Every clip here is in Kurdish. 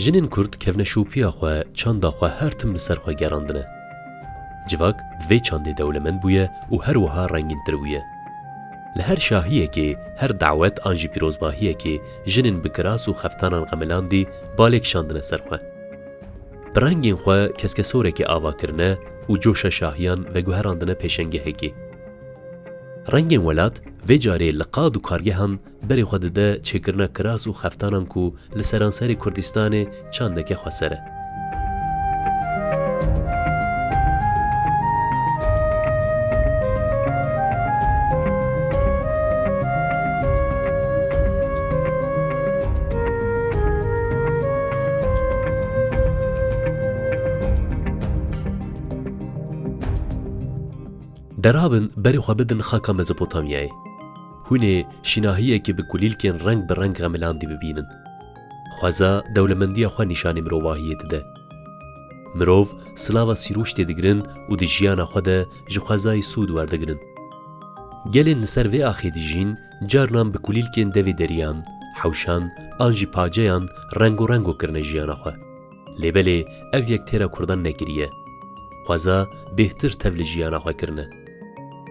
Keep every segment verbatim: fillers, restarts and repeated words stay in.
Jinên Kurd kevneşopiya xwe, çanda xwe her tim li ser xwe gerandine. Civak bi vê çandê dewlemend bûye û her wiha rengîntir bûye. Li her şahiyekê, her dawet an jî pîrozbahiyekê jinên bi kiras û xeftanan xemilandî balê kişandine ser xwe. Bi rengên xwe keskesorekê ava kirine û coşa şahiyan veguherandine pêşengehekê. Rengên welat vê carê li qad û kargehan berê xwe dide çêkirina kiras û xeftanan ku li seranserê Kurdistanê çandeke xweser e. Derabin berê xwe bidin xaka Mezopotamyayê. Hûn ê şînahiyekê bi kulîlkên reng bi reng xemilandî bibînin. Xweza dewlemendiya xwe nîşanî mirovahiyê dide. Mirov silava sîrûştê digirin û di jiyana xwe de ji xwezayê sûd werdigirin. Gelên li ser vê axê dijîn carnan bi kulîlkên devê deriyan, hewşan an jî paceyan rengorengo kirine jiyana xwe. Lê belê ev yek têra Kurdan nekiriye. Xweza bêhtir tev li jiyana xwe kirine.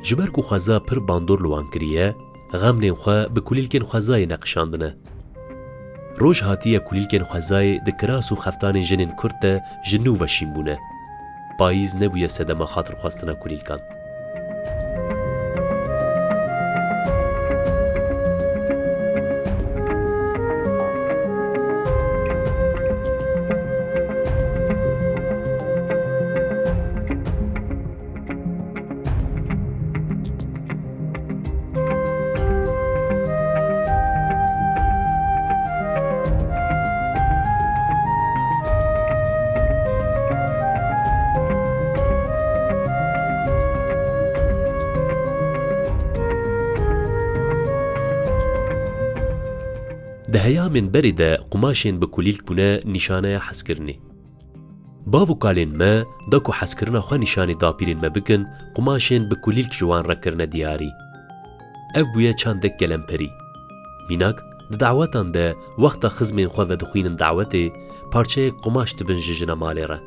Ji ber ku xweza pir bandor li wan kiriye, xemlên xwe bi kulîlkên xwezayê neqişandine. Roj hatiye kulîlkên xwezayê di kiras û xeftanên jinên Kurd de ji nû ve şîn bûne. Payîz nebûye sedema xatirxwestina kulîlkan. Di heyamên berê de qumaşên bi kulîlk bûne nîşaneya hezkirinê. Bav û kalên me da ku hezkirina xwe nîşanî dapîrên me bikin, qumaşên bi kulîlk ji wan re kirine diyarî. Ev bûye çandek kelemperî. Mînak, di dawetan de wexta xizmên xwe vedixwînin dawetê, parçeyek qumaş dibin ji jina malê re.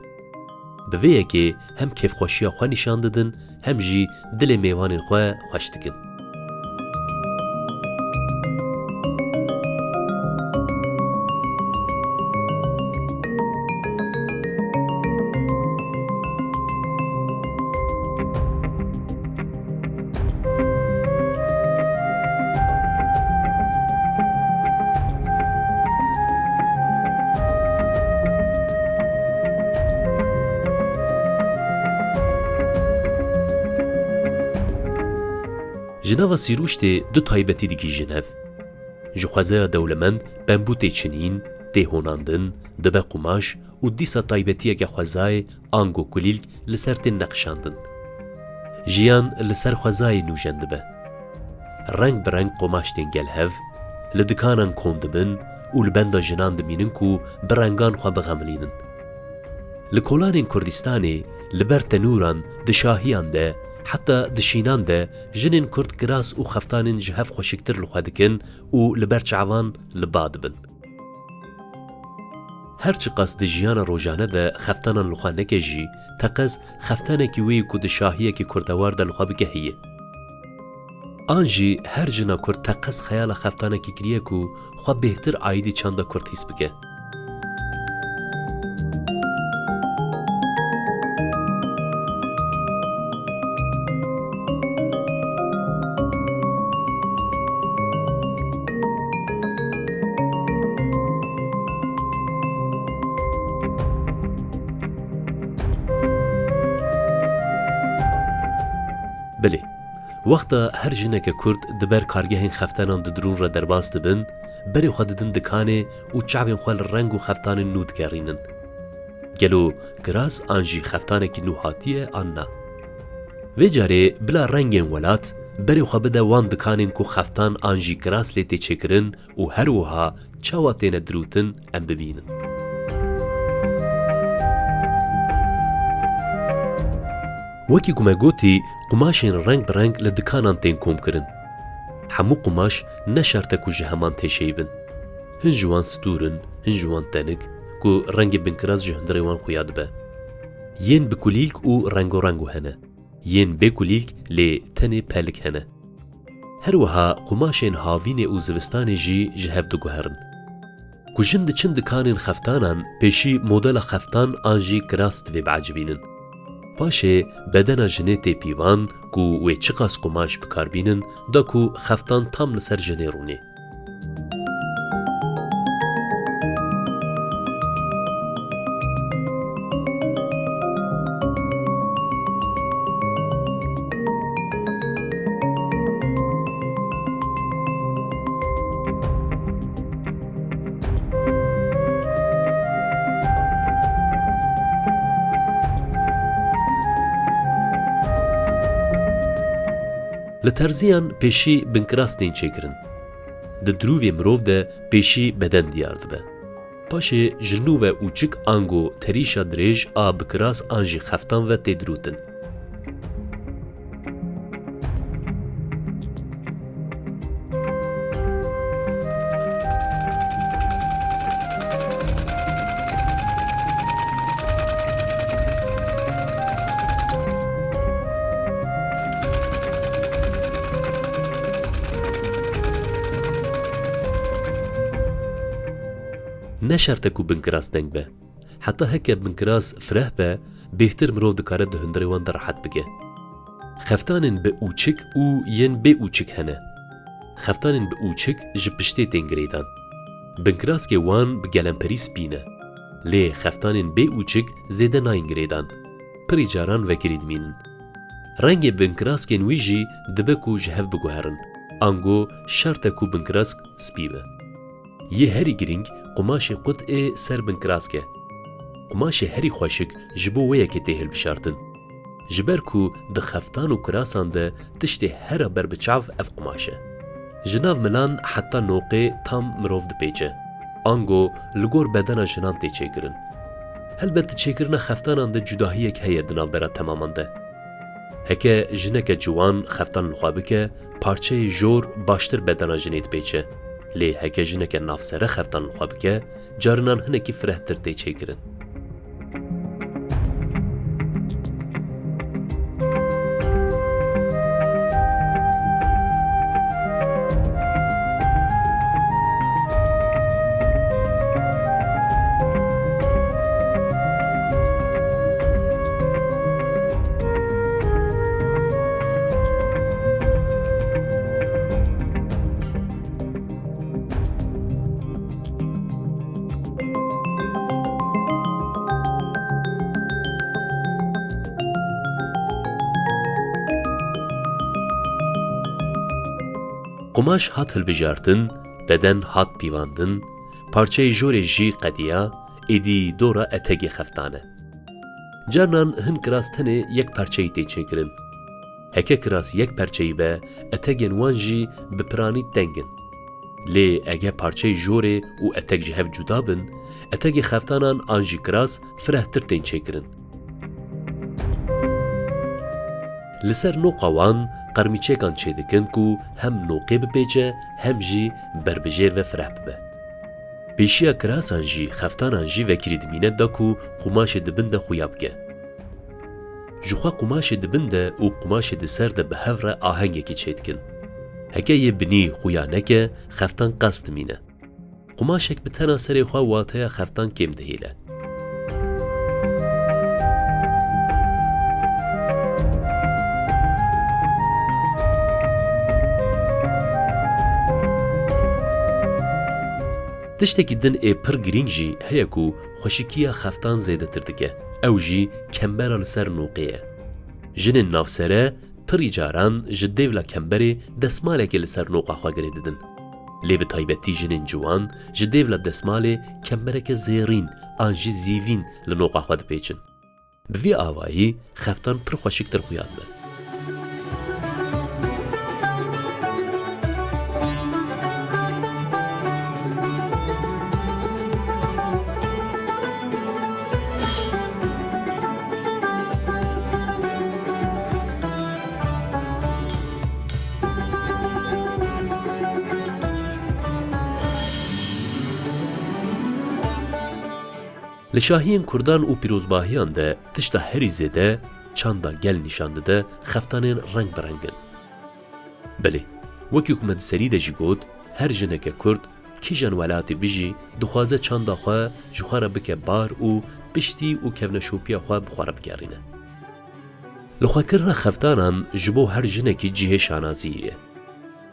Bi vê yekê hem kêfxweşiya xwe nîşan didin, hem jî dilê mêvanên xwe xweş dikin. Ji nava sîrûştê du taybetî digihîjin hev. Ji xwezaya dewlemend bembû tê çinîn, tê honandin, dibe qumaş û dîsa taybetiyeke xwezayê ango kulîlk li ser tên neqişandin. Jiyan li ser xwezayê nûjen dibe. Reng bi reng qomaş tên gel hev, li dikanan kon dibin û li benda jinan dimînin ku bi rengan xwe bixemilînin. Li kolanên Kurdistanê, li ber tenûran, di şahiyan de, heta di şînan de jinên Kurd kiras û xeftanên ji hev xweşiktir li xwe dikin û li ber çavan li ba dibin. Her çiqas di jiyana rojane de xeftanan li xwe neke jî, teqez xeftanekî wê yî ku di şahiyekî kurdewar de li xwe bike heye. An jî her jina Kurd teqez xeyala xeftanekî kiriye ku xwe bêhtir aîdî çanda Kurd hîs bike. Belê, wexta her jineke Kurd di ber kargehên xeftanan di dirûn re derbas dibin, berê xwe didin dikanê û çavên xwe li reng û xeftanên nû digerînin. Gelo kiras an jî xeftanekî nû hatiye an na? Vê carê bila rengên welat berê xwe bide wan dikanên ku xeftan an jî kiras lê tê çêkirin û her wiha çawa têne dirûtin em bibînin. Wekî ku me gotî, qumaşên reng bi reng li dikanan tên komkirin. Hemû qumaş ne şert e ku ji heman têşeyî bin. Hin ji wan stûr in, hin ji wan tenik, ku rengê binkiras ji hundirê wan xuya dibe. Yên bi kulîlk û rengorengo hene. Yên bê kulîlk lê tenê pelik hene. Her wiha qumaşên havînê û zivistanê jî ji hev diguherin. Ku jin diçin dikanên xeftanan, pêşî modela xeftan an jî kiras divê biecibînin. Paşê bedena jinê tê pîvan ku wê çiqas qumaş bi kar bînin, da ku xeftan tam li ser jinê rûnê. Li terziyan pêşî binkiras tên çêkirin. Di dirûvê mirov de pêşî beden diyar dibe. Paşê ji nûve ûçik ango terîşa dirêj a bi kiras an jî xeftan ve tê dirûtin. Ne şert e ku binkiras teng be. Heta heke binkiras fireh be, bêhtir mirov dikare di hundirê wan de rehet bike. Xeftanên bi ûçik û yên bê ûçik hene. Xeftanên bi ûçik ji piştê tên girêdan. Binkiraskê wan bi gelemperî spî ne. Lê xeftanên bê ûçik zêde nayên girêdan. Pirî caran vekirî dimînin. Rengê binkiraskên wî jî dibe ku ji hev biguherin. Ango şert e ku binkirask spî be. Yê herî girîng qumaşê qut ê ser binkirask e. Qumaşê herî xweşik ji bo wê yekê tê hilbişartin. Ji ber ku di xeftan û kirasan de tiştê hera ber bi çav ev qumaş e. Ji nav milan heta noqê tam mirov dipêçe. Ango li gor bedena jinan tê çêkirin. Helbet di çêkirina xeftanan de cudahiyek heye di navbera temaman de. Heke jineke ciwan xeftan li xwe bike, parçeyê jor baştir bedena jinê dipêçe. Lê heke jineke navsere xeftan li xwe bike, carinan hinekî firehtir tê çêkirin. Qumaş hat hilbijartin, beden hat pîvandin, parçeyê jorê jî qediya, êdî dora etegê xeftan e. Carinan hin kiras tenê yek parçeyî tê çêkirin. Heke kiras yek perçeyî be, etegên wan jî bi piranî teng in. Lê ege parçeyê jorê û eteg ji hev cuda bin, etegê xeftanan an jî kiras firehtir tên çêkirin. Li ser noqa wan qermîçekan çêdikin ku hem noqê bipêçe hem jî berbijêr ve fireh bibe. Pêşiya kirasan jî, xeftanan jî vekirî dimîne da ku qumaşê di bin de xuya bike. Ji xwe qumaşê di bin de û qumaşê di ser de bi hev re ahengekî çêdikin. Heke yê binî xuya neke, xeftan qels dimîne. Qumaşek bi tena serê xwe wateya xeftan kêm dihêle. Tiştekî din ê pir girîng jî heye ku xweşikiya xeftan zêdetir dike. Ew jî kembera li ser noqê ye. Jinên navsere pirî caran ji dêvla kemberê desmalekê li ser noqa xwe girê didin. Lê bi taybetî jinên ciwan ji dêvla desmalê kembereke zêrîn an jî zîvîn li noqa xwe dipêçin. Bi vî awayî xeftan pir xweşiktir xuya dibe. Li şahiyên kurdan û pîrozbahiyan de tişta herî zêde çanda gel nîşan dide, xeftanên reng bi reng in. Belê, wekî ku me di serî de jî got, her jineke kurd, kîjan welatê bijî, dixwaze çanda xwe ji xwe re bike bar û piştî û kevneşopiya xwe bi xwe re bigerîne. Li xwekirina xeftanan ji bo her jinekî cihê şanaziyê ye.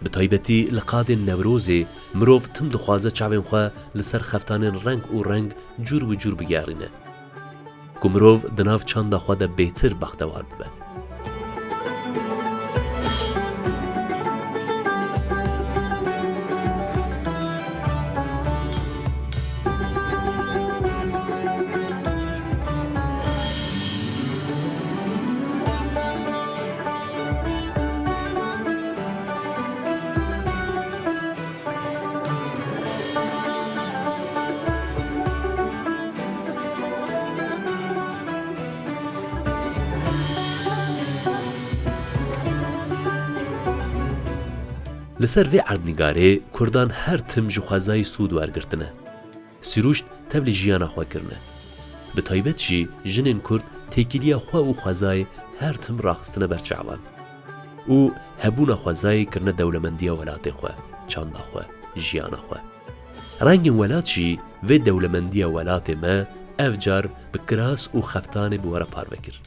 Bi taybetî li qadên Newrozê mirov tim dixwaze çavên xwe li ser xeftanên reng û reng cûr bi cûr bigerîne, ku mirov di nav çanda xwe de bêtir bextewar bibe. Li ser vê erdnîgarê kurdan her tim ji xwezayê sûd wergirtine. Sirûşt tevlî jiyana xwe kirine. Bi taybet jî jinên kurd têkiliya xwe û xwezayê her tim raxistine ber çavan. Û hebûna xwezayê kirine dewlemendiya welatê xwe, çanda xwe, jiyana xwe. Rengên welat jî vê dewlemendiya welatê me ev car bi kiras û xeftanê bi we re parve kir.